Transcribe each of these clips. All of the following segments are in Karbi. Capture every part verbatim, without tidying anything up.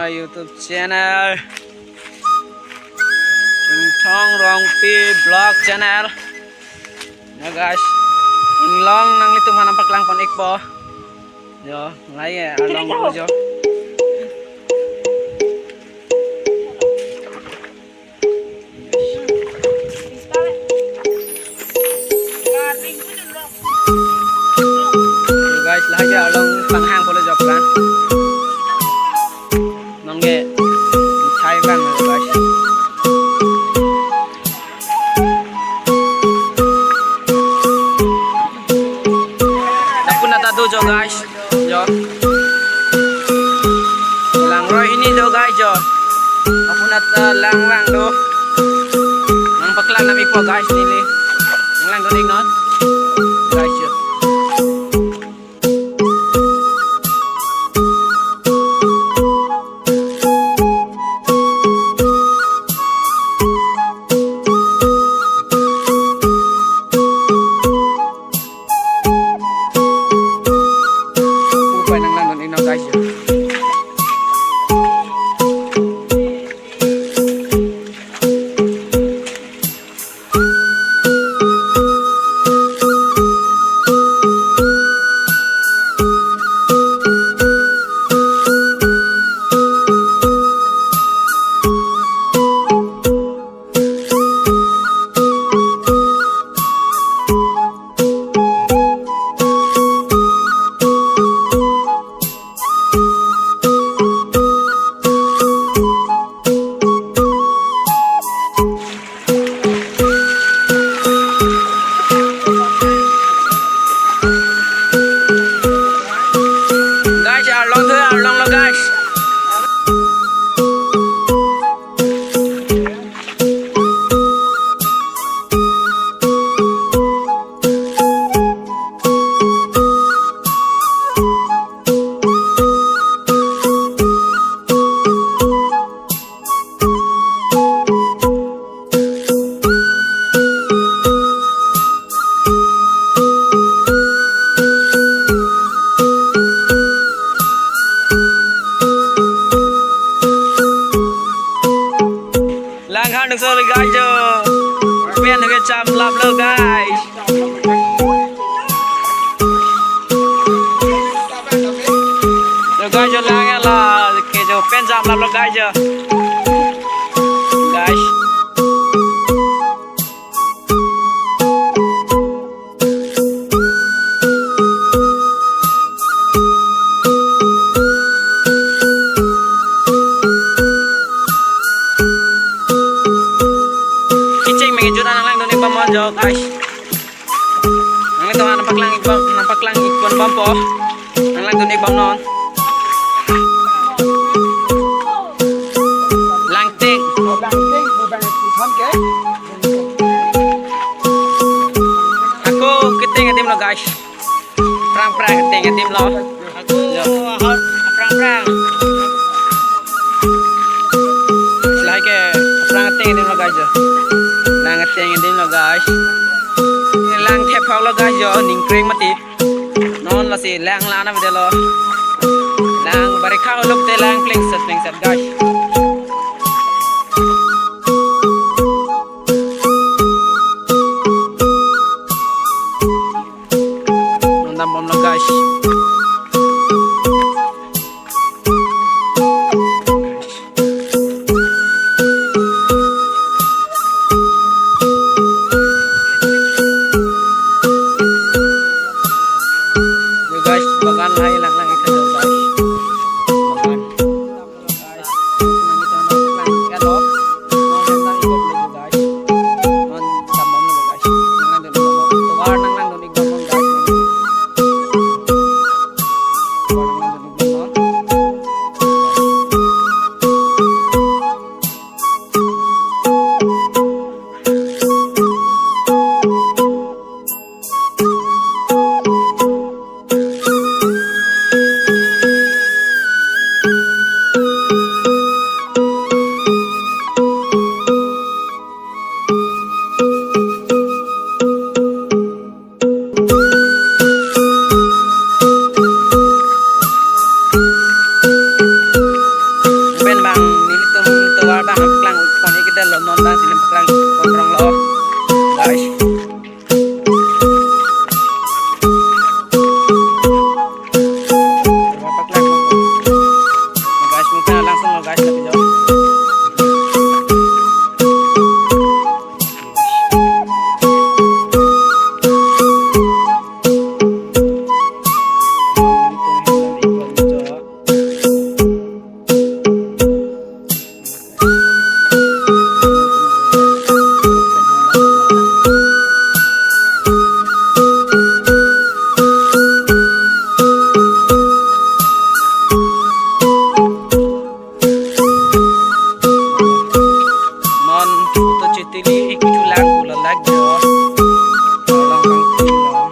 YouTube channel Ingthong Rongpi Vlog Channel. Ya guys, inglong nanglitum aphan nangpaklang pon ikpo. Jo, lahai along jo. So guys, lahai along panghang pulo joklan. Nonke chai bang guys. Lapu nata do jo guys. Jo. Langroi hini do guys jo. Lapu nata lang lang do. Nangpaklang nam ikpo guys neli. Nanglang dun ik non. Guys jo. Upai nanglang dun ik non guys jo. Guys, arlong thu, arlong lo guys. Lang han duk soli guys jo. Pen ke cham lap lo guys. Yo guys jo lang ya la. Ke jo pen cham lap lo guys jo. Guys. Kecheng meng jut nanglang dun ik bom non jo guys. Nangli tuhan nangpaklang ik bom, nangpaklang ik bom po. Nanglang dun ik bom non. Langting. Langting, bu bang thon ke. Ako keteng adim lo guys. Prang prang keteng adim lo. Ako ahot prang prang. Lahai ke prang keteng adim lo guys jo. Lang keteng adim lo guys. Lang thep phak lo guys jo, ning kreng mati. Non lasi lang lana bede lo. Lang barikha holok te lang plengset plengset guys. Non dam bom lo guys. Yo guys, bagan lahai lang lang ikha jo guys. Bagan. Guys, nang ito na lang ikha lo. Non lang ikop lo jo guys. Non tambom lo jo guys. Nang lang dun ikop lo. Tovar nang lang dun ikop lo guys. Guys. Guys, mungkin langsung lo, guys, nanti jawab. Non photo chetili ik chulang ula lagyo. Alang pangpilo.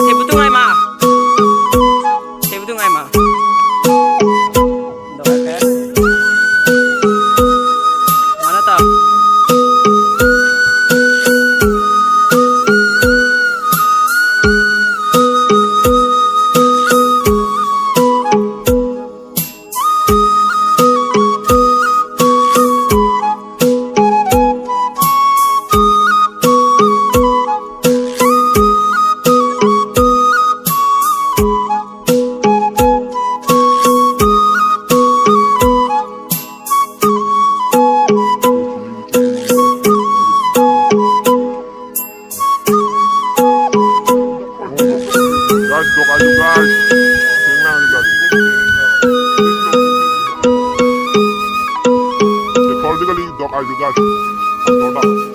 Thebu tungai ma. Thebu tungai ma. Mana ta? Guys, dok ayu, guys. Tenang, guys. Dok ayu, guys. Dok ayu.